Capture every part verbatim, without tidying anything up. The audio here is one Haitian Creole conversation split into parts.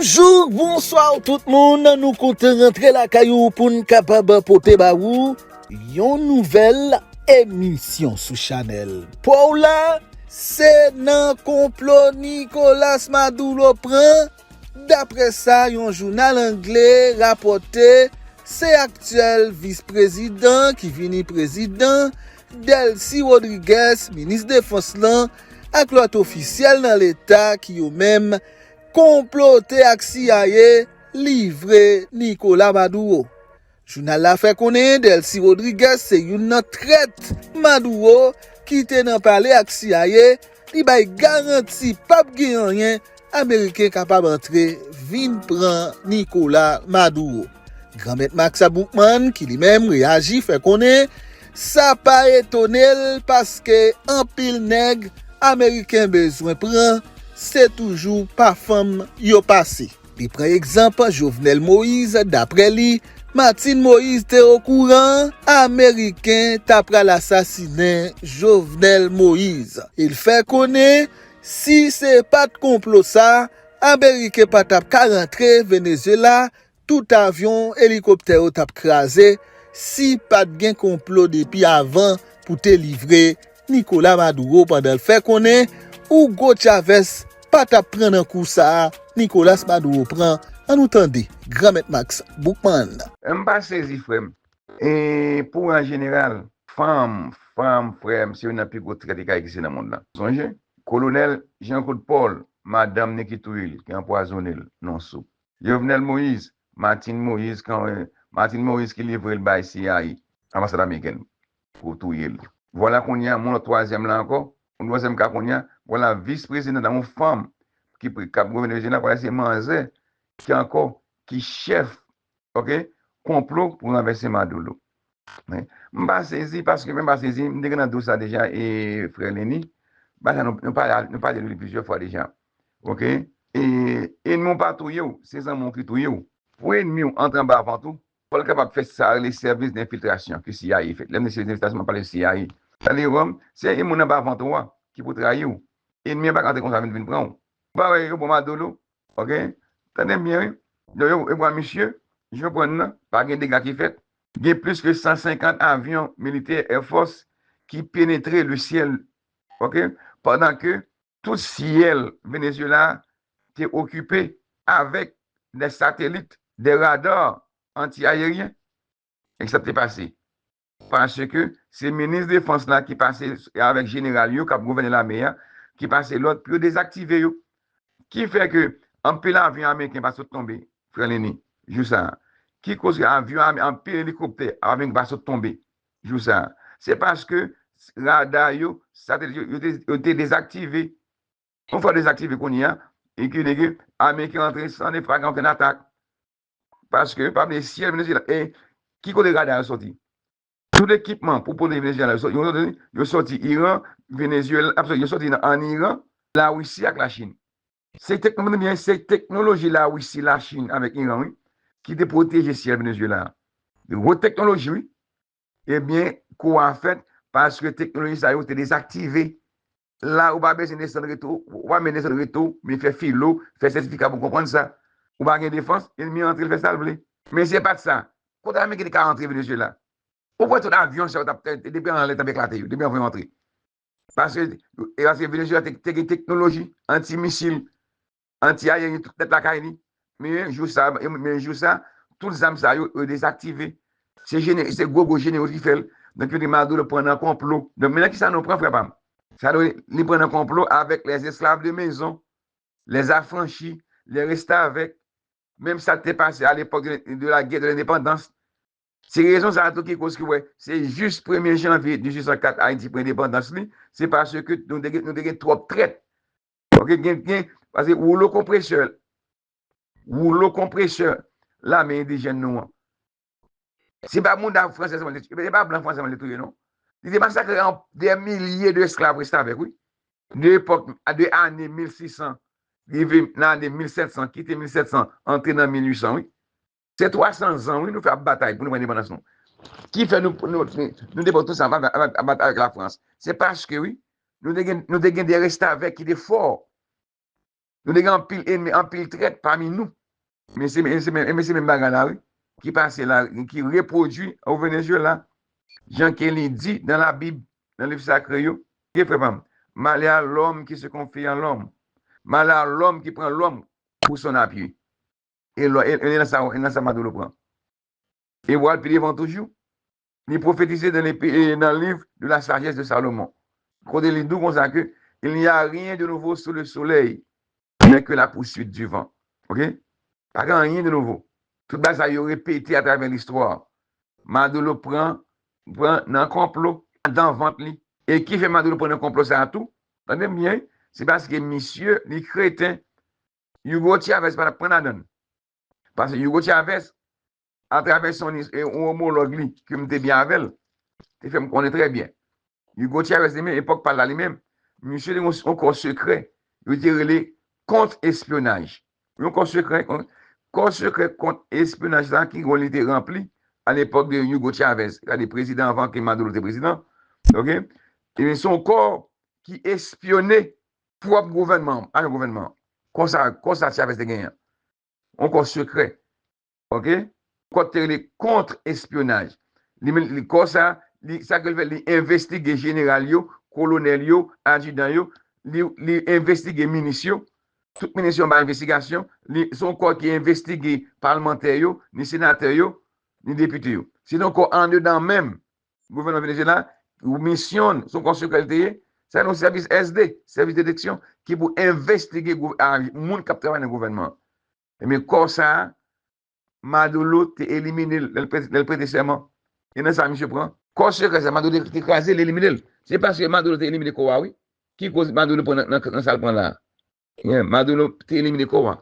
Bonjou, bonswa tout moun. Nou kontan rantre lakay ou pou n kapab pote ba ou yon nouvèl emisyon sou chanèl pa w la. Se nan konplo Nicolas Maduro pran. Daprè sa yon jounal angle rapòte, se aktyèl vis prezidan ki vini prezidan, Delcy Rodriguez, minis defans lan, ak lòt ofisyèl nan leta ki yo menm konplote ak C I A livre Nicolas Maduro. Jounal la fè konnen Delcy Rodriguez se youn nan trèt Maduro ki te nan pale ak C I A, li bay garanti p ap gen anyen Ameriken kapab antre vin pran Nicolas Maduro. Granmèt Max Boukman, ki li menm reyaji, fè konnen sa pa etone l paske anpil nèg Ameriken bezwen pran, se toujou pa fanm yo pase. Li pran egzanp Jovenel Moïse, daprè li, Martine Moïse te okouran Ameriken ta pral asasinen Jovenel Moïse. E l fè konnen, si se pa t konplo sa, Ameriken pa t ap ka rantre Venezuela, tout avyon, elikoptè yo t ap kraze, si pa t gen konplo depi avan pou te livre Nicolas Maduro, pandan l fè konnen Hugo Chavez pa t ap pran nan kou sa a Nicolas Maduro pran. Ann nou tande Granmèt Max Boukman. M pa sezi, frè m. E pou an jeneral, fanm, fanm, frè m, se youn nan pi gwo trèt ki ka egziste nan mond lan. Sonje, Kolonèl Jean Claude Paul, madanm ni ki touye l, ki anpwazonnen l nan soup. Jovenel Moïse, Martine Moïse, kan, Martine Moïse ki livre l bay C I A, anbasad amerikèn, pou touye l. Vwala kounye a, yon lòt twazyèm la ankò, yon twazyèm ka kounye a, vwala vis prezidan, yon fanm ki pre-, k ap gouvène Venezuela, vwala se manzè ki ankò, ki chèf, ok, konplo pou ranvèse Maduro. Men, m pa sezi, paske men m pa sezi, m te gen nan dosye sa deja, e frè Lenny, bagay sa nou, nou pale, nou pale de li plizyè fwa deja. Ok? E, enmi w pa touye w, se zanmi w ki touye w. Pou enmi w antre anba vant ou, fò l kapab fè sa rele sèvis denfiltrasyon ke C I A fè. Lè m di sèvis denfiltrasyon, m ap pale de C I A. Sa vle di, se moun anba vant ou a ki pou trayi w. Enmi an pa ka antre konsa vin, vin pran w. Ou pa wè yo pran Maduro, ok? Tande m byen, wi. Yo, yo, yo pran misye, jan yo pran l nan, pa gen dega ki fèt. Gen plis ke san senkant avyon militè Air Force ki penetre le syèl, ok? Pandan ke tout syèl Venezuela te okipe avèk de satelit, de radar anti-ayeryen. E sa te pase. Paske se minis defans la ki pase avèk jeneral yo k ap gouvène lame a, ki pase lòd pou yo dezaktive yo. Ki fè ke anpil avyon ameriken pa sot tonbe, frè Lenny, jou sa a. Ki koz ke avyon ame-, anpil elikoptè ameriken pa sot tonbe, jou sa a? Se paske rada yo, satelit yo, yo te, yo te dezaktive. Yon fwa dezaktive kounye a, e ke nèg ameriken rantre san nèf pa gen okenn atak. Paske, pa bliye, syèl Venezuela, e ki kote rada yo soti? Tout ekipman pou pwoteje Venezuela, yo soti, yo soti, yo soti Iran, Venezuela, ap soti, yo soti nan, ann Iran, Larisi ak Lachin. Se tekno-, men se teknoloji Larisi, Lachin avèk Iran, wi, ki te pwoteje syèl Venezuela a. Gwo teknoloji, wi. Ebyen, kou a fèt, paske teknoloji sa yo te dezaktive. La, ou pa bezwen desann reto, ou pa bezwen desann reto, men fè filo, fè sètifika pou konprann sa. Ou pa gen defans, enmi an antre, l fè sa l vle. Men se pa t sa. Kote ameriken te ka antre Venezuela? Ou kwè tout avyon sa yo t ap, depi anlè t ap eklate yo, depi anvan yo antre? Paske, e paske Venezuela te, te gen teknoloji anti-misil, anti-ayeryen, tout nèt lakay li. Men jou sa, men jou sa, tout zam sa yo, yo dezaktive. Se jene-, se gwo gwo jenero ki fè l. Donk, yo di Maduro pran nan konplo. Donk, men nan kisa nou pran, frè pa m? Sa nou, li pran nan konplo avèk les esclaves de maison, les affranchis, les restavèk. Menm sa k te pase a lepòk de, de la guerre de l'indépendance. Se rezon sa a tou ki koz ki wè, se jis premye janvye dizuit san kat Ayiti pran endepandans li, se paske nou te gen, nou te gen twòp trèt. Ok, gen, gen, paske woulo konpresè, woulo konpresè lame endijèn nou an. Se pa mouda fransè sèlman, se pa blan fransè sèlman li touye, non. Li te masakre an, dè milye de esklav restavèk, wi. De epòk, de ane mil sis san, rive nan ane mil sèt san, kite mil sèt san, antre nan mil uit san, wi. Se twa san zan, wi, nou fè ap batay pou nou pran endepandans nou. Ki fè nou, nou, nou, nou depann tout sa ap, ap, ap batay avèk Lafrans. Se paske, wi, nou te gen, nou te gen de restavèk ki te fò. Nou te gen anpil ènmi, anpil trèt pami nou. Men se, men se, men, men se menm bagay la, wi, ki pase la, ki repwodui o Venezuela, jan ke li di nan Labib, nan liv sakre yo. Ke frè pa m, malè a lòm ki se konfye an lòm. Malè a lòm ki pran lòm pou son apui. E lò, e, e nan sa, e nan sa Maduro pran. E w al pi devan toujou, li pwofetize nan, nan liv de la Sagesse de Salomon. Kote li di w konsa ke il n'y a rien de nouveau sous le soleil, mais que la poursuite du vent. Ok? Pa gen anyen de nouvo. Tout bagay sa yo repete atravè listwa. Maduro pran, pran nan konplo, andan vant li. E ki fè Maduro pran nan konplo sa a tou? Tande m byen, se paske misye, li kreten. Hugo Chavez pa t ap pran ladan l. Paske Hugo Chavez, atravè son, e, yon omològ li, ke m te byen avè l, te fè m konnen trè byen. Hugo Chavez li menm, epòk pa l la li menm, misye te gen yon kò sekrè, yo te rele kont espyonaj. Yon kò sekrè, kò sekrè kont espyonaj la ki wòl li te ranpli a lepòk de Hugo Chavez, gade prezidan anvan ke Maduro te prezidan. Ok? Ebyen, se yon kò ki espyone pwòp gouvènman, ajan gouvènman. Kò sa, kò sa Chavez te genyen. Yon kò sekrè. Ok? Kò te rele kont espyonaj. Li, li, kò sa, li, sa ke l fè, li envestige jeneral yo, kolonèl yo, adidan yo, li, li envestige minis yo. Tout minis yo anba envestigasyon. Li, se yon kò ki envestige palmantè yo, ni senatè yo, ni depite yo. Se yon kò andedan menm gouvènman Venezuela, misyon, se yon kò sekrè li te ye, sa se yon sèvis S D, sèvis deteksyon, ki pou envestige moun k ap travay nan gouvènman an. Ebyen, kò sa a, Maduro te elimine l lè l prete sèman. E nan sa misye pran. Kò sekrè sa, Maduro te kraze l, elimine l. Se paske Maduro te elimine kò a, wi, ki koz Maduro pran nan sa l pran la a. Maduro te elimine kò a.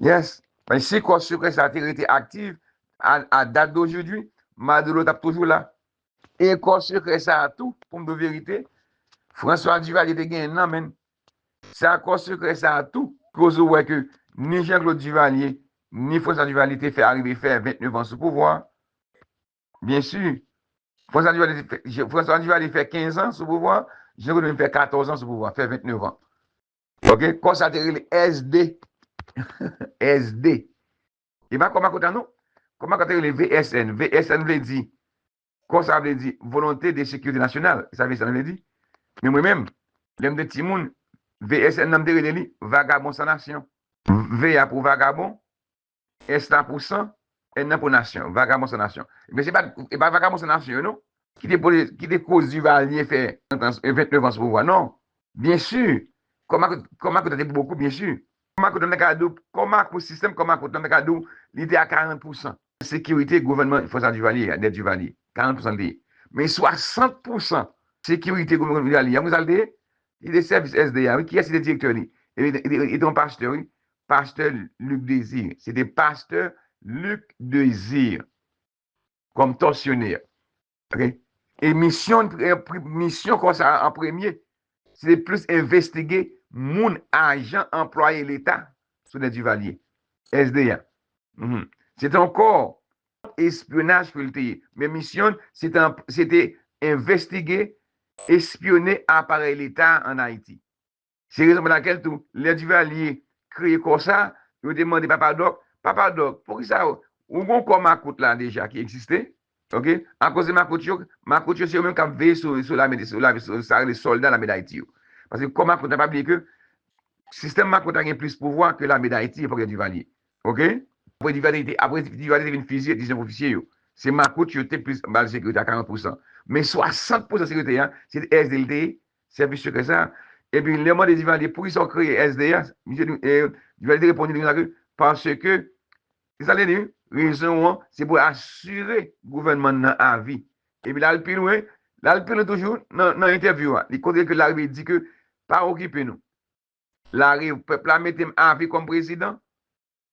Yes. Men si kò sekrè sa te rete aktif a dat dojodi, Maduro t ap toujou la. E kò sekrè sa a tou, pou m di w verite, François Duvalier te genyen nan men l. Sa kò sekrè sa a tou, koz ou wè ke ni Jean-Claude Duvalier, ni François Duvalier te fè arive fè vennnev an sou pouvwa. Byen si. François Duvalier fè, François Duvalier fè kenz an sou pouvwa, Jean-Claude menm fè katòz an sou pouvwa, fè vennnev an. Ok? Kò sa te rele S D. S D. E pa kò makout la non. Kò makout la te rele V S N. V S N vle di, kò sa vle di Volonté de Sécurité Nationale. E sa V S N vle di. Men mwen menm, lè m te timoun, V S N nan m te rele li Vagabon San Nasyon. V a pou vagabon, S la pou san, N nan pou nasyon. Vagabon san nasyon. Men se pa, e pa vagabon san nasyon yo non. Ki te poze, ki te koz Duvalier fè vennnev an sou pouvwa. Non. Byen si. Kò makout, kò makout la te bokou, byen si. Kò makout la, m ta ka di w, kò makout, sistèm kò makout la, m ta ka di w, li te a karant pousan. Sekirite gouvènman François Duvalier a, dèt Duvalier. Karant pousan li te ye. Men swasant pousan sekirite gouvènman Duvalier a, konn sa li te ye? Li te sèvis S D a, wi. Kiyès ki te direktè li? Li te, li te, li te yon pastè, wi. Pastè Luc Désir. Se te pastè Luc Désir. Kòm tòsyonè. Ok? E misyon, misyon kò sa a an premye, se te plis envestige moun, ajan, anplwaye Leta sou dèt Duvalier. S D a. Mhm. Se te yon kò espyonaj ke l te ye. Men misyon l, se te, se te envestige, espyone aparèy Leta an Ayiti. Se rezon pou lakèl tou, lè Duvalier kreye kò sa, yo te mande Papa Dòk, Papa Dòk, poukisa ou gen kò makout la deja ki egziste? Ok? Akoz de makout yo, makout yo se yo menm k ap veye sou, sou lame, sou lame, sou sa rele sòlda lame Dayiti yo. Paske kò makout la, pa bliye ke sistèm makout la gen plis pouvwa ke lame Dayiti epòk de Duvalier. Ok? Apre Duvalier te, apre Duvalier te vin fizye diznèf ofisye yo. Se makout yo te plis ba l sekirite a karant pousan. Men swasant pousan sekirite a, se S D l te ye, sèvis sekrè sa. Epi lè yo mande Duvalier, poukisa w kreye S D a? Misye di, e, Duvalier te reponn li konsa ke, paske, se sa l te di, rezon an, se pou asire gouvènman nan avi. Epi l al pi lwen, l al pi lwen toujou nan, nan entèvyou a. Li kote ke l arive di ke, pa okipe nou. Lari, pèp la mete m avi kòm prezidan.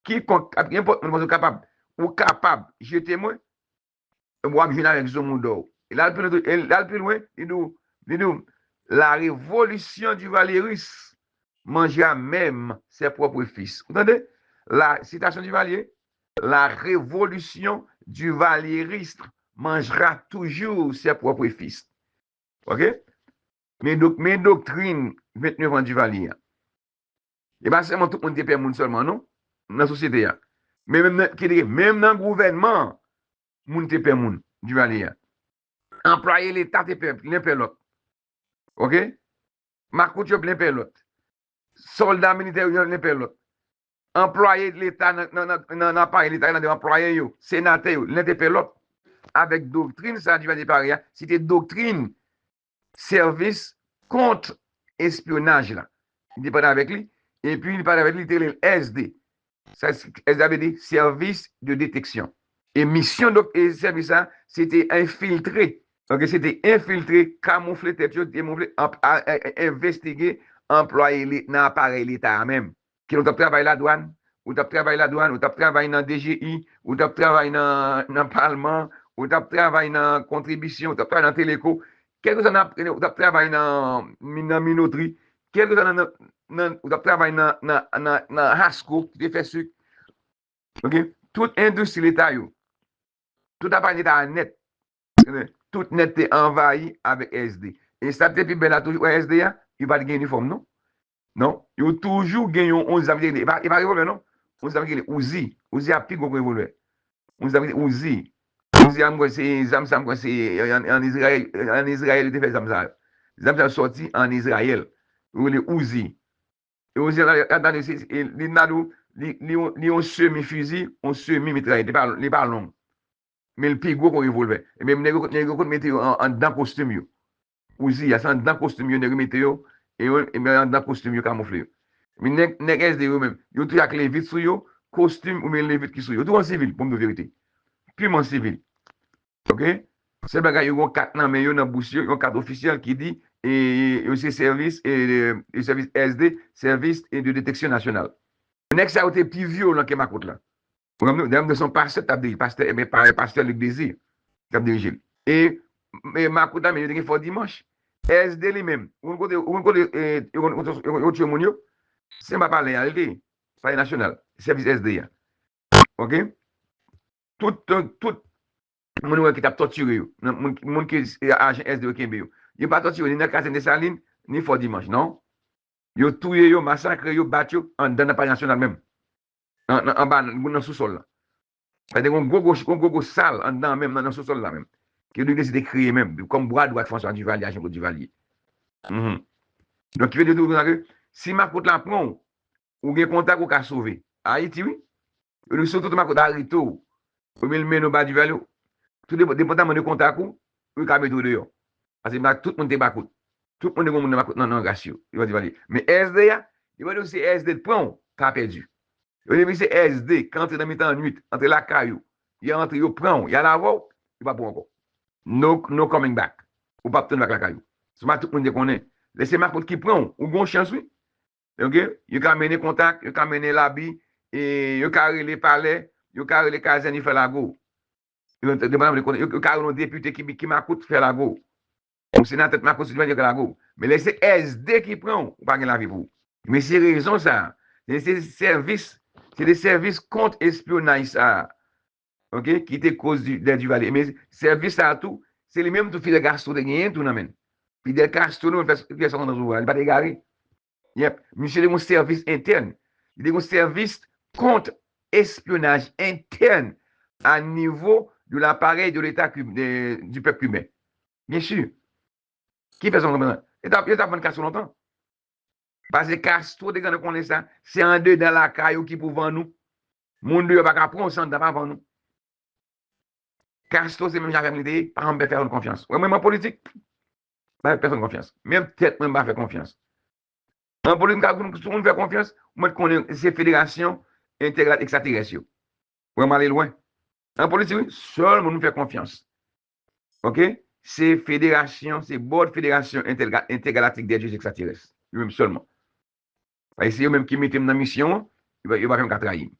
Kikonk, nenpòt moun panse w kapab, ou kapab jete mwen, w ap jwenn avèk zo mouda w. E l al pi lwen, e l al pi lwen, li di w, li di w, la révolution duvalieriste mangera même ses propres fils. Ou tande? La, sitasyon Duvalier, la révolution duvalieriste mangera toujours ses propres fils. Ok? Men, men doktrin vennnev an Duvalier an. E pa sèlman tout moun te pè moun sèlman, non, nan sosyete a. Men menm nan, ki te, menm nan gouvènman an, moun te pè moun, Duvalier a. Anplwaye Leta te pè, len pè lòt. Oke? Makout yo len pè lòt. Sòlda militè yo len pè lòt. Anplwaye Leta nan, nan, nan, nan, nan aparèy Leta yo, nan de anplwaye yo, senatè yo, len te pè lòt. Avèk doktrin sa Duvalier pare a, se te doktrin sèvis kont espyonaj la. Li te pale avèk li, epi li pale avèk li, li te rele l S D. Sa, S D a vle di sèvis de deteksyon. E misyon dok-, e sèvis sa, se te enfiltre. Donk, se te enfiltre, kamoufle tèt yo, demoufle, anp-, a, a, a, envestige anplwaye le-, nan aparèy Leta a menm. Ke w t ap travay ladwàn, ou t ap travay ladwàn, ou t ap travay nan D G I, ou t ap travay nan, nan palman, ou t ap travay nan kontribisyon, ou t ap travay nan teleko, kèlkeswa nan, ou t ap travay nan, nan minotri, kèlkeswa nan, nan, nan, ou t ap travay nan, nan, nan, nan Hasco, ki te fè sik. Oke? Tout endistri Leta yo, tout aparèy Leta a nèt, tout nèt te anvayi avèk S D. E sa k te pi bèl la toujou, S D a, yo pa t gen inifòm, non. Non, yo toujou gen yon, yon zam ki rele, e pa, e pa revòlvè, non. Yon zam ki rele Uzi. Uzi a pi gwo ke revòlvè. Yon zam ki rele Uzi. Uzi a, m kwè se zam sa, m kwè se an, an Izrayèl, an Izrayèl yo te fè zam sa yo. Zam sa yo sòti an Izrayèl. Yo rele Uzi. E Uzi a, ladan li, se, se, li, li, li, li yon semi fizi, yon semi mitrayèt. Li pa, li pa long. Men l pi gwo ke yon revòlvè. Ebyen, nèg yo, nèg yo konn mete yo an, anndan kostim yo. Uzi a, se anndan kostim yo nèg yo mete yo, e yo, ebyen, anndan kostim yo kamoufle yo. Men nèg, nèg S D yo menm, yo toujou ak levit sou yo, kostim oubyen levit ki sou yo. Yo toujou an sivil, pou m di w verite. Piman sivil. Oke? Sèl bagay, yo gen yon kat nan men yo, nan bouch yo, yon kat ofisyèl ki di, e, yo se sèvis, e, e sèvis S D, sèvis e de deteksyon nasyonal. Nèg sa yo te pi vyolan ke makout la. Ou konprann? Dayè, m te se yon pastè k t ap dirije, pastè, e, pa, pastè Luc Désir k t ap dirije l. E, e makout la, men yo te gen fò dimanch. S D li menm, ou konn kote, ou konn kote, e, yo konn, yo konn, yo konn tchwe moun yo? Se anba palè a, li te ye. Palè nasyonal, sèvis S D a. Oke? Tout, tout, tout moun wè ki t ap tòtire yo. Nan moun, moun ke, e, ajan S D yo kenbe yo. Yo pa tòtire yo ni nan Kazèn Desalin, ni Fò Dimanch, non. Yo touye yo, masakre yo, bat yo, anndan nan Palè Nasyonal menm. An, an, anba, nan, nan sousòl la. Sa te gen yon gwo, gwo, yon gwo, gwo sal anndan menm, nan, nan sousòl la menm. Ke Luc Désir te kreye menm, kòm bra dwat François Duvalier, Jean-Claude Duvalier. Mhm. Donk, ki vle di tou konsa ke, si makout la pran w, ou gen kontak, ou ka sove. Ayiti, wi. Yo di, sitou tout makout arete w, oubyen l mennen w ba Duvalier, tou depandaman de kontak ou, ou ka mete w deyò. Paske m pa tout moun te makout. Tout moun te gen moun nan makout nan, nan ras yo. Yo pa Duvalier. Men S D a, yo pa di w se S D t pran w, pa pèdi. Yo di w se S D k antre nan mitan nwit, antre lakay ou. Yo antre, yo pran w, y al avè w, yo pa pran w ankò. No, no coming back. Ou p ap tounen bak lakay ou. Se pa tout moun te konnen. Lè se makout ki pran w, ou gen yon chans, wi. Oke? Yo ka mennen kontak, yo ka mennen labi, e yo ka rele palè, yo ka rele kazèn, yo fè lago w. Yo, yo, yo, yo ka rele yon depite ki, ki makout, fè lago w. Yon senatè makout, si yo fè lago w. Men lè se S D ki pran w, ou pa gen lavi pou ou. Men se rezon sa a. Se, se sèvis, se de sèvis kont espyonaj sa a. Oke? Ki te koz di, de Duvalier. Men sèvis sa a tou, se li menm tou Fidel Castro te genyen tou nan men l. Fidel Castro, nou, fè, fè sa kontan sou li pa te egare. Yep. Misye te gen yon sèvis entèn. Li te gen yon sèvis kont espyonaj entèn a nivo de laparèy de Leta kib-, de, du pèp kiben. Byen si. Ki fè sa kontan? Yo t ap, yo t ap vann Castro lontan. Paske Castro te gentan konnen sa, se andedan lakay ou ki pou vann ou. Moun deyò pa ka pran w, se anndan pa vann ou. Castro se menm jan avè m li te ye, pa janm fè pèsonn konfyans. Wè mwen, mwen politik, pa fè pèsonn konfyans. Menm tèt mwen, m pa fè konfyans. An politik, m ka konn si moun fè konfyans, ou mèt konnen se federasyon entègal ekstraterès yo. Wè m ale lwen. An politik, wi, sèl moun m fè konfyans. Oke? Se federasyon, se bòd federasyon entèga-, entègalaktik dè dye ekstraterès. Yo menm sèlman. Paske se yo menm ki mete m nan misyon an, yo pa, yo pa janm ka trayi m.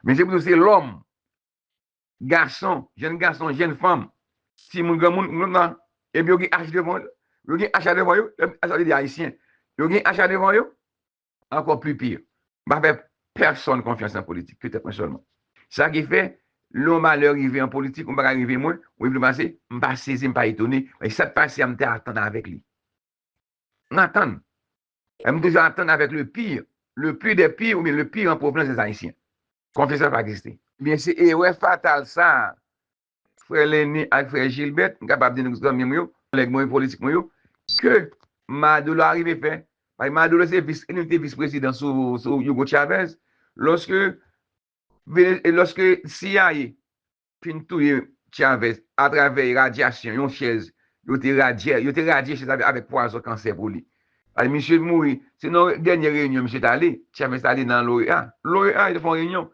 Men se pou di w se lòm, gason, jèn gason, jèn fanm, timoun, granmoun, nou la, epi yo gen ach devan yo, yo gen ach la devan yo, ach la devan ayisyen, yo gen ach la devan yo, ankò pli pi. M pa fè pèsonn konfyans nan politik, ke tèt mwen sèlman. Sa ki fè, lè yon malè rive an politik, yon bagay rive mwen, yon evenman pase, m pa sezi, m pa etone, men sa k pase a, m te atann avèk li. M atann. M toujou atann avec le pire, le pire des pires oubyen le pire en provenance des Haïtiens. Konfyans la pa egziste. Ebyen, se erè fatal sa a, frè Lenny ak frè Gilbert, m kapab di nou zanmi mwen yo, kòlèg mwen yo, politik mwen yo, ke Maduro arive fè. Paske Maduro se vis, li te vis prezidan sou, sou Hugo Chavez. Lòske, lòske C I A fin touye Chavez atravè radyasyon, yon chèz, yo te radye, yo te radye chèz avè, avèk pwazon kansè pou li. Paske misye mouri, se nan dènye reyinyon misye t ale, Chavez t ale nan l'OEA. L'OEA, yo te fè yon reyinyon.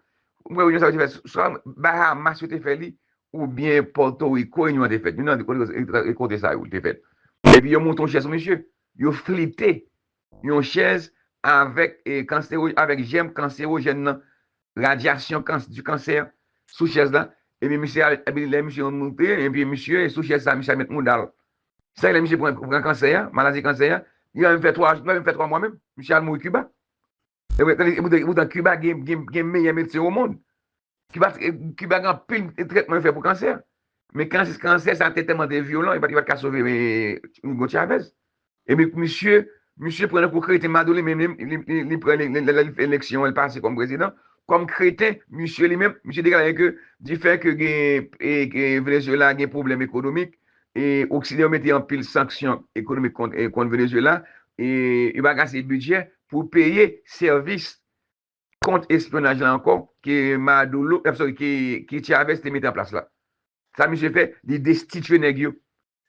Mwen reyinyon sa yo te fè, swa Bahamas yo te fè li, oubyen Pòtoriko, reyinyon an te fèt. Youn nan kote, kote sa yo te fèt. Epi yo monte yon chèz sou misye. Yo flite yon chèz avèk, e, kansero-, avèk jèm kanserojèn nan, radyasyon kans-, di kansè sou chèz la. Epi misye al, epi lè misye monte, epi misye sou chèz sa, misye al met mouda l. Sa lè misye pran, pran kansè a, maladi kansè a, li pa menm fè twa, li pa menm fè twa mwa menm, misye al mouri Kiba. E wi, tande, e poutan, e poutan Kiba gen, gen, gen meyè medsen o mond. Kiba, Kiba gen anpil trètman yo fè pou kansè. Men kansè, kansè sa te tèlman te vyolan, li pa t, li pa t ka sove, e, Hugo Chavez. Epi misye, misye pran nan kou kreten Maduro li menm, li, li, li, li pran li, li, li, li, eleksyon an, li pase kòm prezidan. Kòm kreten, misye li menm, misye deklare ke, difè ke gen, e, ke Venezuela gen pwoblèm ekonomik, e Oksidan yo mete anpil sanksyon ekonomik kont, e, kont Venezuela, e yo pa gase bidjè pou peye sèvis kont espyonaj la ankò ke Maduro, eh, sorry, ke, ke Chavez te mete an plas la. Sa misye fè, li destitye nèg yo.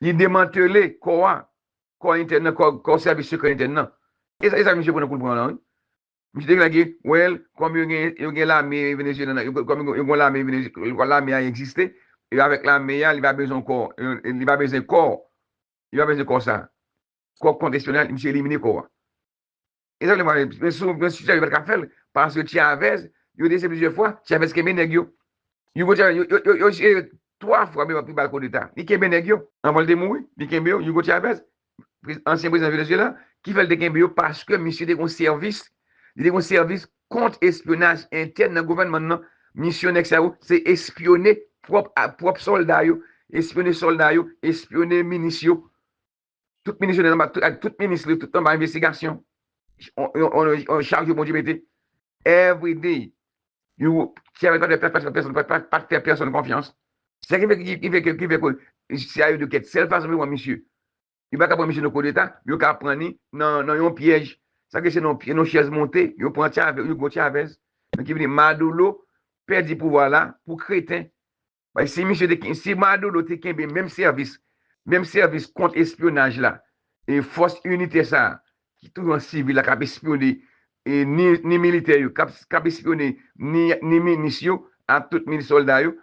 Li demantele kò a, kò entèn nan, kò, kò sèvis sekrè entèn nan. E sa, e sa misye pran nan kou l pran lan, wi. Misye te lage, well, kòm yo gen, yo gen lame venezuelyen nan, yo, kòm yo, yo gen lame venezuelyen, lame a egziste, e avèk lame a, li pa bezwen kò, li pa bezwen kò, li pa bezwen kò sa. Kò kont espyonaj, misye elimine kò a. E sa vle mande, men sou, men sou Chavez pa t ka fè l, paske Chavez, yo te eseye plizyè fwa, Chavez kenbe nèg yo. Hugo Chavez, yo, yo, yo, yo eseye twa fwa, men yo pa ba l koudeta. Li kenbe nèg yo. Anvan l te mouri, li kenbe yo, Hugo Chavez, pre-, ansyen prezidan Venezuela, ki fè l te kenbe yo, paske misye te gon sèvis, li te gon sèvis kont espyonaj entèn nan gouvènman nan. Misyon nèg sa yo, se espyone pwòp, a, pwòp sòlda yo, espyone sòlda yo, espyone minis yo. Tout minis yo anba, tout, ak tout minis li, tout anba envestigasyon. On, on, on, on chak jou Bondye mete. Every day. Yo, Chavez pa t fè, pa t fè pèsonn, pa t fè pèsonn konfyans. Se ki fè, ki, ki fè ke, ki fè ke C I A yo di kèt. Sèl fason pou yo pran misye, yo pa ka pran misye nan koudeta, yo ka pran li nan, nan yon pyèj. Sa ke se nan, nan chèz monte, yo pran Chavez, yo go Chavez. Men ki vle di Maduro pèdi pouvwa la pou kreten. Paske si misye te, si Maduro te kenbe menm sèvis, menm sèvis kont espyonaj la, e fòs initè sa a, ki toujou an sivil la, k ap espyone, e ni, ni militè yo, k ap, k ap espyone ni, ni minis yo, ak tout milis sòlda yo,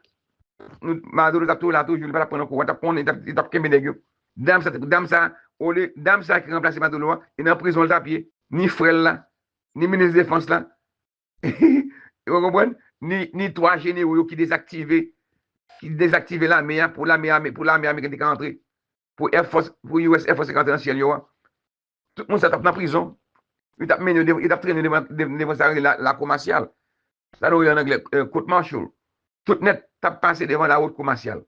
nou, Maduro t ap toujou la toujou, li pa t ap pran nan kou, li t ap konnen, li t ap, li t ap kenbe nèg yo. Dam sa, dam sa, olye, dam sa ki ranplase Maduro a, e nan prizon l t ap ye, ni frè l la, ni minis defans la, Ou konprann? Ni, ni twa jenero yo ki dezaktive, ki dezaktive lame a pou lame, pou lame ameriken te ka antre. Pou Air Force, pou U S Air Force te ka antre nan syèl yo a. Tout moun sa t ap nan prizon. Yo t ap mennen yo devan, yo t ap trennen yo devan, devan, devan sa yo rele la, lakou masyal. Sa nou rele an anglè, euh, court martial. Tout nèt t ap pase devan lawot kou masyal.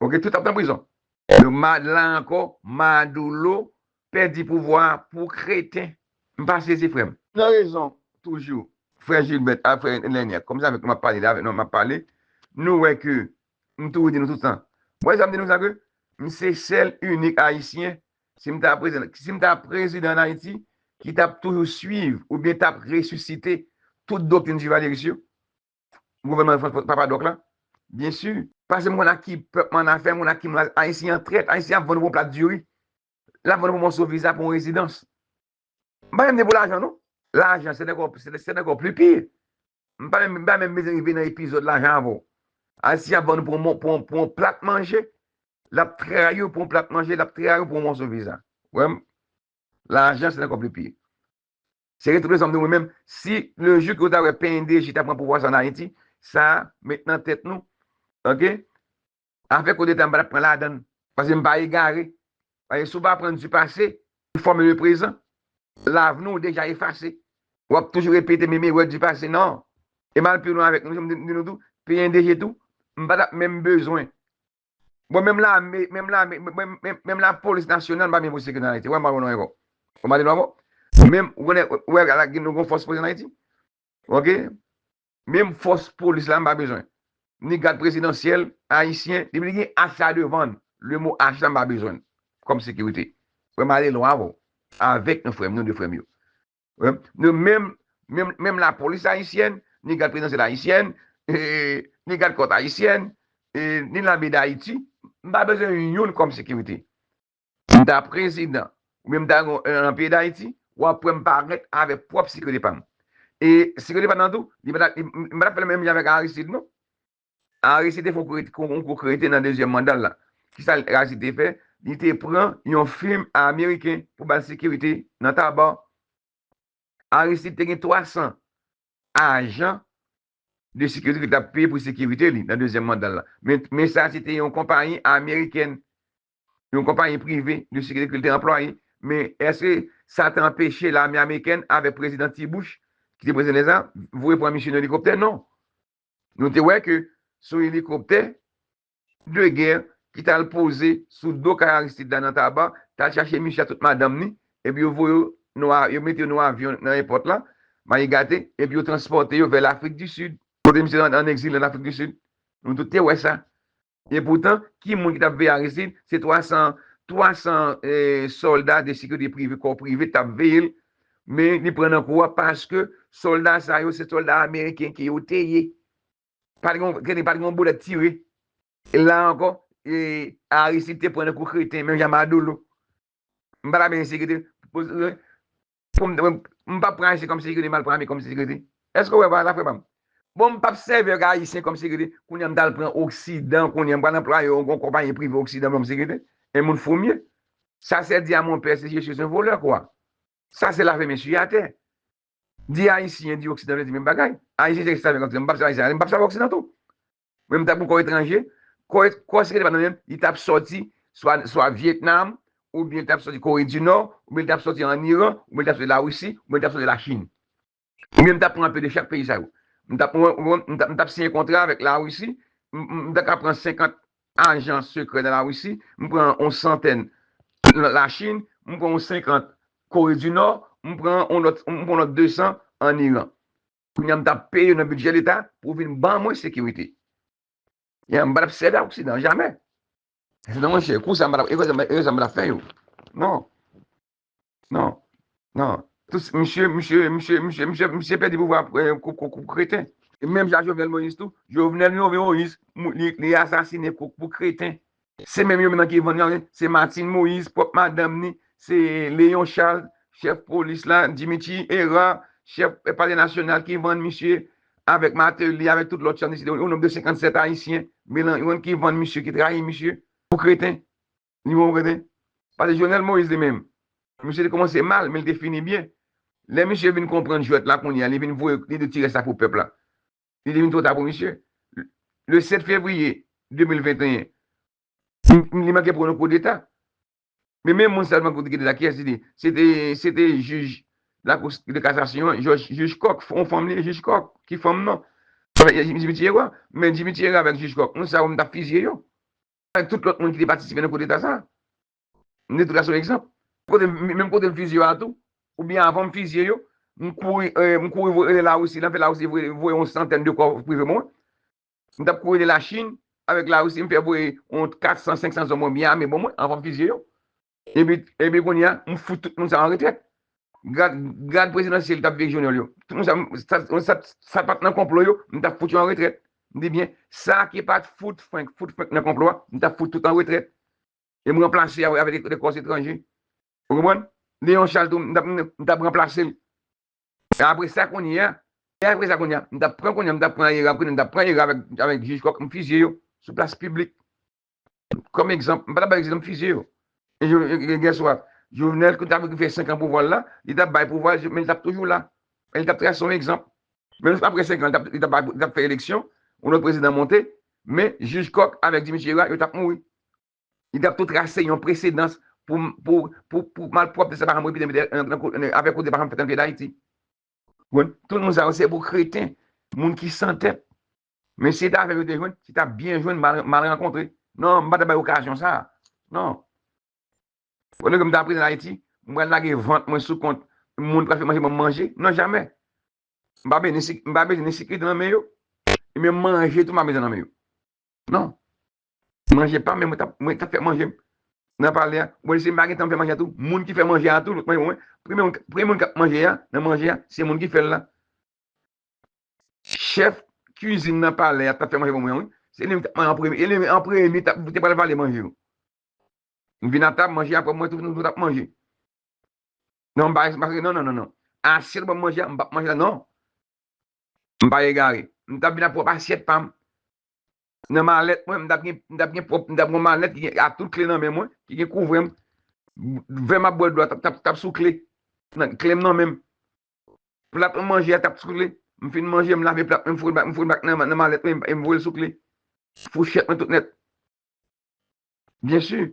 Oke, tout ap nan prizon. Yo mad la ankò, Maduro pèdi pouvwa pou kreten. M pa sezi, frè m. Nan rezon, toujou, frè Gilbert ak frè Lenier, kòm sa avèk nou m ap pale la, avèk nou m ap pale, nou wè ke m toujou di nou tout tan. Wè sa m di nou sa ke m se sèl inik Ayisyen, si m ta prezidan, si m ta prezidan an Ayiti, ki t ap toujou swiv oubyen t ap resisite tout doktrin Duvalier yo, gouvènman Frans, papa dòk la? Byen si. Paske m konn ak ki pèp m annafè, m konn ak ki moun Ayisyen an trèt, Ayisyen ap vann ou pou yon plat diri. L ap vann ou pou yon moso viza, pou yon rezidans. M pa menm di pou lajan, non. Lajan, se ankò, se, se ankò pli pi. M pa menm, m pa menm bezwen rive nan epizòd lajan avè w. Ayisyen ap vann ou pou yon, pou yon, pou yon plat manje. L ap trayi w pou yon plat manje, l ap trayi w pou yon moso viza. Wè m? Lajan, se ankò pli pi. Se retounen sa m di mwen menm, si le jou ke w ta wè P N D J ta pran pouvwa sa an Ayiti, sa met nan tèt nou, oke? Afè koudeta, m pa t ap pran ladan l. Paske m pa egare. Paske si w pa pran du passé, pou fòme le prezan, lavni w deja efase. W ap toujou repete menm erè du passé, non. E m al pi lwen avèk nou, jan m di, di nou tou, P N D J tou, m pa t ap menm bezwen Bon, menm lame, menm lame, menm, menm, menm lapolis nasyonal, m pa byen pou sekirite nan Ayiti. Wè, m pa wè non ankò. Ou pa di non ankò? Menm, ou konnen, ou wè, la gen, nou gen fòs polis an Ayiti. Ok? Menm fòs polis la, m pa bezwen. Ni gad prezidansyèl ayisyen, depi li gen ach la devan l, le mo ach la, m pa bezwen l kòm sekirite. Frè m, ale lwen avè w. Avèk nou, frè m, nou de frè m yo. Wi. Nou menm, menm, menm lapolis ayisyèn, ni gad prezidansyèl ayisyèn, e, ni gad kòt ayisyèn, e, ni lame d Ayiti, m pa bezwen youn kòm sekirite. M ta prezidan, oubyen m ta nan peyi Dayiti, w ap wè m parèt avèk pwòp sekirite pa m. E sekirite pa m nan tou, li pa ta, li, m pa t ap fè l menm jan avèk Aristide, non. Aristide te fè yon kou, yon kou krete nan dezyèm manda l la. Kisa Aristide te fè? Li te pran yon fim ameriken pou ba l sekirite nan Taba. Aristide te gen twa san ajan de sekirite ke l t ap peye pou sekirite li nan dezyèm manda l la. Men, men sa se te yon konpayi amerikèn, yon konpayi prive de sekirite ke l te anplwaye. Men èske sa te anpeche lame amerikèn avèk prezidan T. Bush, ki te prezidan lè sa, voye pran misye nan elikoptè? Non. Nou te wè ke se yon elikoptè de gè ki t al poze sou do kay Aristide la nan Taba, t al chache misye ak tout madanm ni, epi yo voye yo nan, yo mete yo nan avyon nan èpòt la, Mayi Gate, epi yo transpòte yo vè Lafrik di Sid. Kote misye an, an egzil an Afrik di Sid. Nou tout te wè sa. E poutan, ki moun ki t ap veye Aristide? Se twa san, twa san, eh, sòlda de sekirite prive, kò prive t ap veye l. Men li pran nan kou a paske sòlda sa yo, se sòlda ameriken ke yo te ye. Pa t gen, pa t gen yon boulèt tire. E la ankò, e, Aristide te pran nan kou kreten, menm jan Madolo. M pa ta benyen sekirite. Pou, pou m, m p ap pran Ayisyen kòm sekirite, m al pran ame kòm sekirite. Èske w wè pa la, frè pa m? Bon, m p ap sèvi ak Ayisyen kòm sekirite. Kounye a m t al pran Oksidan, kounye a m pral anplwaye yon, yon konpayi prive Oksidan kòm sekirite. E moun fou m ye. Ça, c'est dire à mon père, si je suis un voleur, quoi. Ça, c'est laver mes souliers à terre. Di Ayisyen, di Oksidan, vle di menm bagay. Ayisyen se esklav, m p ap sèvi Ayisyen, m p ap sèvi Oksidan tou. Mwen, m t ap pran kò etranje, kò, kò sekirite pa nan men m, li t ap sòti swa, swa Vyetnam, oubyen li t ap sòti Kore di Nò, oubyen li t ap sòti ann Iran, oubyen li t ap sòti Larisi, oubyen li t ap sòti Lachin. Oubyen m t ap pran anpe de chak peyi sa yo. M t ap pran, m t ap, m t ap siyen kontra avèk Larisi, m, m, m ta ka pran senkant ajan sekrè nan Larisi, m pran yon santèn nan Lachin, m pran yon senkant Kore di Nò, m pran yon lòt, m pran yon lòt de san ann Iran. Kounye a, m t ap peye yo nan bidjè leta pou vin ban mwen sekirite. Ya, m pa t ap sèvi ak Oksidan, jamè. Non, monchè, kou sa, m pa t ap, erè sa, erè sa, m pa t ap fè yo. Non. Non. Non. Tout, misye, misye, misye, misye, misye, misye pèdi pouvwa, eh, kou, kou, kou kreten. E menm jan Jovenel Moïse tou, Jovenel Moïse, mou-, li, li asasinen kou, pou kreten. Se menm yo menm nan ki vann yo, se Martine Moïse, pwòp madanm ni, se Léon Charles, chèf polis la, Dimitri Hérard, chèf, eh, Palè Nasyonal ki vann misye, avèk Martelly, avèk tout lòt chan isi, o nonb de senkannsèt Ayisyen, melanj, ki vann misye, ki trayi misye, pou kreten. Li bon pou kreten. Paske Jovenel Moïse li menm, misye te kòmanse mal, men li te fini byen. Lè misye vin konprann jwèt la kounye a, li vin voye, li te tire sa pou pèp la. Li te vin twò ta pou misye. Le sèt fevriye de mil venteyen, li manke pran yon koudeta. Men menm moun sa l pran koudeta, kiyès li te? Se te, se te jij lakou de kasasyon an, jij, jij Kòk, yon fanm li, jij Kòk, ki fanm non. Jimmy Thierry, men Jimmy Thierry avèk jij Kòk, moun sa yo m t ap fizye yo. Avèk tout lòt moun ki te patisipe nan koudeta sa. M te tou la se yon egzanp. Kote, menm kote m fizye yo a tou, oubyen avan m fizye yo, m kouri, eh, m kouri voye Larisi, lan fè Larisi voye, voye yon santèn de kò prive mwen. M t ap kouri Lachin avèk Larisi, m fè voye yon kat san, senk san zòm mwen byen ame ban mwen, avan m fizye yo. Epi, epi kounye a, m fout tout moun sa an retrèt. Gad, gad prezidansyèl t ap veye Jovenel yo. Tout moun sa, sa, sa, sa pa t nan konplo yo, m t ap fout yo an retrèt. M di byen, sa ki pa t fout Frank, fout Frank nan konplo a, m t ap fout tout an retrèt. E m ranplase avèk, avèk de kò etranje. Ou konprann? Léon Charles tou, m t ap, m t ap ranplase l. E apre sa kounye a, e apre sa kounye a, m t ap pran kounye a, m t ap pran Hérard, kounye a, m t ap pran Hérard avèk, avèk jij Kòk, m fizye yo sou plas piblik. Kòm egzanp, m pa t ap bay egzanp, m fizye yo. E, e, e, guess what? Jovenel, ki t ap fè senk an pouvwa l la, li t ap bay pouvwa, men li t ap toujou la. E li t ap trase yon egzanp. Men apre senk an, li t ap, li t ap, li t ap fè eleksyon, yon lòt prezidan monte, men jij Kòk avèk Dimitri Hérard, yo t ap mouri. Li t ap tou trase yon presedans pou, pou, pou, pou malpwòpte sa pa janm repete avèk kote pa janm fèt nan peyi Dayiti. Bon, tout moun sa yo se pou kreten, moun ki san tèt. Men si se ta avè m yo te jwenn, se ta byen jwenn, mal, mal rankontre. Non, m pa ta bay okazyon sa. Non. Pandan ke m ta prezidan Ayiti, m pral lage vant mwen sou kont moun pral fè manje, ban m manje. Non, jamè. M pa bezwen ni sik-, m pa bezwen ni sekirite nan men yo. E menm manje tou, m pa bezwen nan men yo. Non. Manje pa, men mwen t ap, mwen t ap fè manje m nan palè a. Bon, si m pa gen tan m fè manje a tou, moun ki fè manje a tou, manje mwen, premye moun, premye moun k ap manje a, nan manje a, se moun ki fè l la. Chèf kizin nan palè a t ap fè manje pou mwen, wi. Se li menm k t ap manje an premye. E li menm an premye t ap, te pral vale manje yo. M vin a tab, manje a pran, mwen tou, nou tout ap manje. Non, m pa, m pa, non, non, non, non. Asyèt ban m manje a, m p ap manje la, non. M pa egare. M t ap vin ak pwòp asyèt pa m. Nan malèt mwen, m t ap gen, m t ap gen pwòp, m t ap gen yon malèt ki gen, ak tout kle nan men mwen, ki gen kouvè m. Vè m ap bwè dlo a, t ap, t ap, t ap sou kle. Nan, kle m nan men m. Plat mwen manje a t ap sou kle. M fin manje, m lave plat mwen, m foure l bak, m foure l bak nan, nan malèt mwen, e m voye l sou kle. Fouchèt mwen tout nèt. Byen si.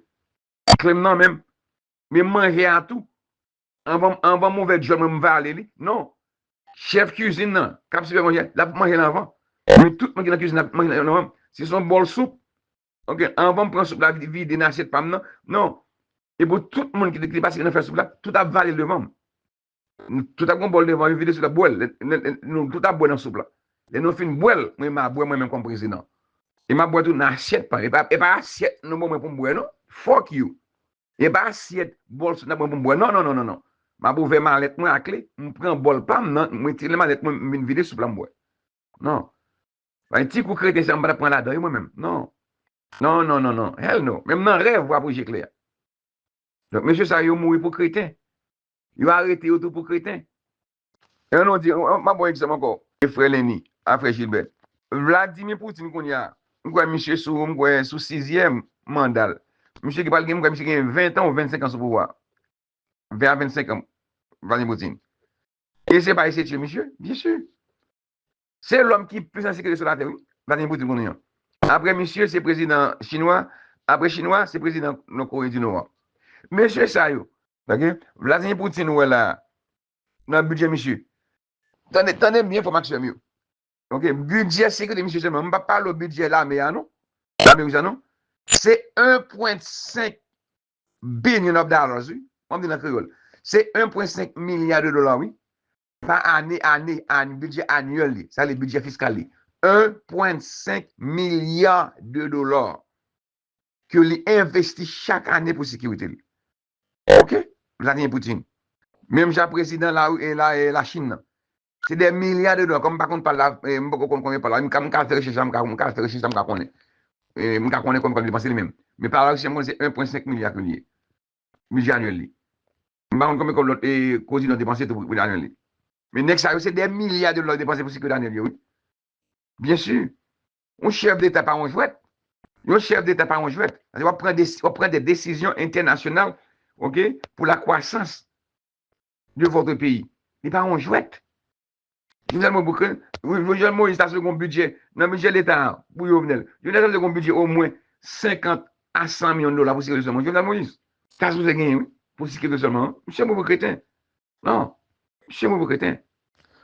Kle m nan men m. Men manje a tou. Anvan, anvan m ouvè djòl mwen, m vale li. Non. Chèf kizin nan, k ap sèvi manje, l ap manje l anvan. Men tout moun ki nan kizin nan ap manje l anvan. Si se yon bòl soup, ok, anvan m pran soup la, vide nan asyèt pa m nan. Non. E pou tout moun ki, ki pase nan fè soup la, tout ap vale l devan m. Nou tout ap gen yon bòl devan, yo vide soup la, bwè l. Lè, lè, lè, nou tout ap bwè nan soup la. Lè nou fin bwè l, mwen, m a bwè mwen menm kòm prezidan. E m ap bwè tou nan asyèt pa m. E pa, e pa asyèt nou ban mwen pou m bwè, non. Fuck you. E pa asyèt, bòl soup n ap pran pou m bwè. Non, non, non, non, non. M ap ouvè malèt mwen ak kle, m pran bòl pa m nan, mwen tire malèt mwen, m vin vide soup la, m bwè. Non. Bay ti kou kreten sa, m pa t ap pran ladan yo, mwen menm. Non. Non, non, non, non. Hell no. Menm nan rèv, w ap wouje klè. Donk, mesye sa yo mouri pou kreten. Yo arete yo tou pou kreten. E nou di, m ap ba w egzanp ankò. E frè Lenny, a frè Gilbert. Vladimir Poutine kounye a, m kwè misye sou, m kwè sou sizyèm manda l. Misye ki pral gen, m kwè misye gen ven tan ou vennsenk an sou pouvwa. Ven a vennsenk an, Vladimir Poutine. E se pa eseye tiye misye, byen si. Se lòm ki plis an sekirite sou latè, wi. Vladimir Poutine konnen an. Apre misye, se prezidan chinwa. Apre chinwa, se prezidan Nò Kore di Nò an. Mesye sa yo, ok? Vladimir Poutine, ou wè la, nan bidjè misye. Tande, tande byen, frè m ak sè m yo. Ok, bidjè sekirite misye sèlman. M p ap pale w bidjè lame a, non. Lame ris la, non. Se un point cinq billion of dollars, wi. Mwen di nan kreyòl. Se un point cinq milya de dola, wi. Pa ane, ane, ane, bidjè anyèl li. Sa vle bidjè fiskal li. Un point cinq milya de dola ke li envesti chak ane pou sekirite li. Ok? Vladimir Poutine. Menm jan prezidan la, e la, e Lachin nan. Se dè milya de dola. Kòm m pa konn pa la, e, m poko konn konbyen pa la. M ka, m ka fè rechèch la, m ka, m ka fè rechèch la, m ka konnen. E, m ka konnen konbyen kòb li depanse li menm. Men pa la rechèch, m konnen se un point cinq milya ke li ye. Bidjè anyèl li. M pa konn konbyen kòb lòt, e, Kozi nan depanse tou pou, pou Daniel li. Men nèg sa yo, se dè milya de dola yo depanse pou sekirite Daniel yo, wi. Byen si. Yon chèf deta pa yon jwèt. Yon chèf deta pa yon jwèt. Paske w ap pran de, w ap pran de desizyon entènasyonal, ok, pou la kwasans de votre peyi. Li pa yon jwèt. Jovenel Moïse, wi, Jovenel Moïse ta sou gon bidjè, nan bidjè leta a, pou Jovenel. Jovenel ta sou gon bidjè omwen senkant a san milyon dola pou sekirite sèlman. Jovenel Moïse ta sou genyen, wi, pou sekirite sèlman. Misye move kreten. Non. Misye move kreten.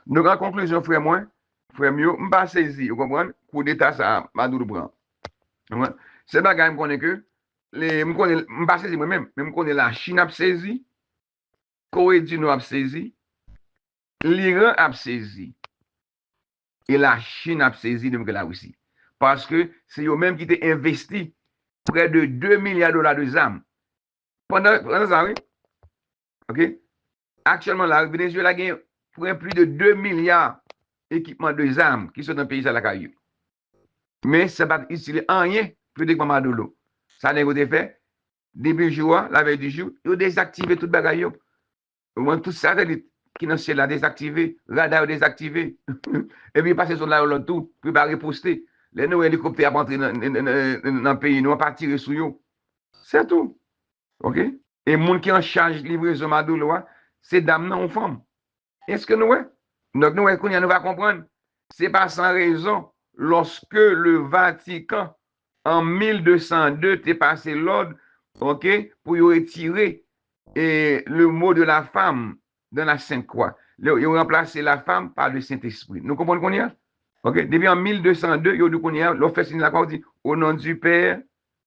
Donk, an konklizyon, frè mwen, frè m yo, m pa sezi, ou konprann? Koudeta sa a, Maduro pran. Ou konprann? Se bagay m konnen ke, le, m konnen, m pa sezi mwen menm, men m konnen Lachin ap sezi, Kore di Nò ap sezi, Liran ap sezi, e Lachin ap sezi depi ke Larisi. Paske se yo menm ki te envesti prè de de milya dola de zam. Pandan, pandan sa, wi. Ok? Aktyèlman la, Venezuela gen prè plis de de milya ekipman de zam ki sot nan peyi sa lakay yo. Men sa pa t itil anyen pou yo te pran Maduro. Sa nèg yo te fè, depi jou a, la veille du jour, yo dezaktive tout bagay yo. Ou konprann, tout satelit ki nan syèl la dezaktive, rada yo dezaktive. Epi yo pase zòn la yo lòd tou, pou yo pa riposte. Lè nou wè elikoptè ap antre nan, nan, nan, nan peyi nou an, pa tire sou yo. Se tou. Ok? E moun ki an chaj livrezon Maduro a, se dam nan, yon fanm. Èske nou wè? Donk, nou wè kounye a nou va konprann. Se pa san rezon, lorsque le Vatican, en mil deux cent deux, te pase lòd, ok, pou yo retire, e, le mot de la femme dans la Sainte Croix. Yo, yo ranplase la femme par le Saint-Esprit. Nou konprann kounye a? Ok? Depi an mil deux cent deux, yo di kounye a, lè w fè siy lakwa, ou di, au nom du Père,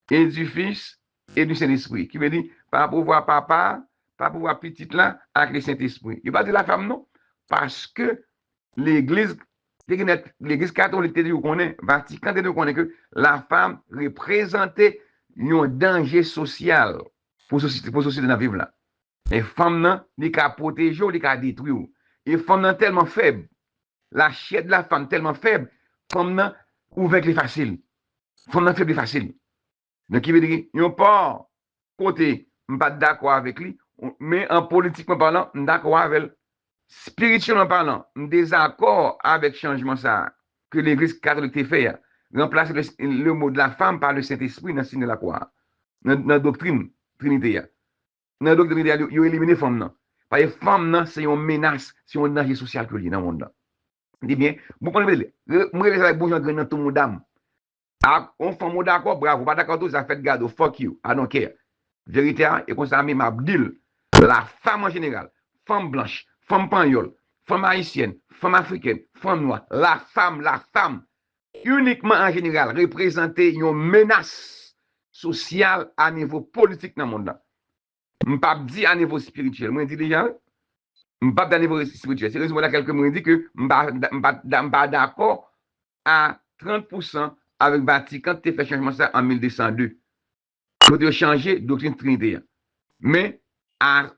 et du Fils, et du Saint-Esprit. Ki vle di, pa pouvwa Papa, pa pouvwa pitit la ak Lesentespri. Yo pa di lafanm non, paske legliz te gen, legliz katolik te toujou konnen, Vatikan te toujou konnen ke lafanm reprezante yon danje sosyal pou sosyete, pou sosyete n ap viv la. E fanm nan, li ka pwoteje w, li ka detwi w. E fanm nan tèlman fèb, la chair de la femme tèlman fèb, fanm nan, ou venk li fasil. Fanm nan fèb li fasil. Donk, ki vle di, yon pa kote m pa t dakò avèk li, men an politikman palan, m dakò avè l. Spirityèlman palan, m dezakò avèk chanjman sa a ke legliz katolik te fè a. Ranplase le, le mot de la femme par le Saint-Esprit nan siy de la kwa a. Nan, nan doktrin Trinite a. Nan doktrin Trinite a, yo, yo elimine fanm nan. Paske fanm nan se yon menas, se yon danje sosyal ke l ye nan mond lan. Di byen, bon, konn rele, re- mwen rele sa bon jan grenn nan tou mouda m. A, yon fanm ou dakò, bravo, pa dakò tou, sa fèt gade w, fuck you, I don't care. Verite a, e konsa menm m ap di l. Lafanm an jeneral, fanm blanch, fanm panyòl, fanm ayisyèn, fanm afrikèn, fanm nwa, lafanm, lafanm, inikman an jeneral, reprezante yon menas sosyal a nivo politik nan mond lan. M p ap di a nivo espirityèl, mwen di deja, wi. M p ap di a nivo espirityèl. Se rezon pou lakèl ke mwen di ke m pa, m pa, m pa dakò a trant pousan avèk Vatikan ki te fè chanjman sa an mil de san de. Kote yo chanje doktrin Trinite a. Men, a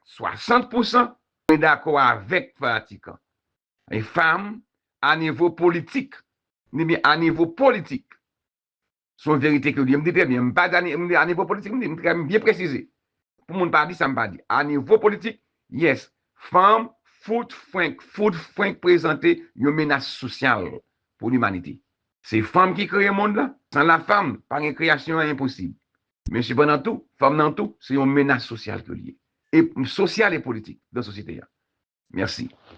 swasant pousan, mwen dakò avèk Vatikan. E fanm, a nivo politik, m di byen a nivo politik, se yon verite ke l ye. M di trè byen, m pa di a ni- m di a nivo politik, m di, m trè, m byen presize. Pou moun pa di sa m pa di. A nivo politik, yes, fanm fout frenk, fout frenk prezante yon menas sosyal pou limanite. Se fanm ki kreye mond lan. San lafanm, pa gen kreyasyon, anyen posib. Men sepandan tou, fanm nan tou, se yon menas sosyal ke l ye. E sosyal e politik nan sosyete a. Mèsi.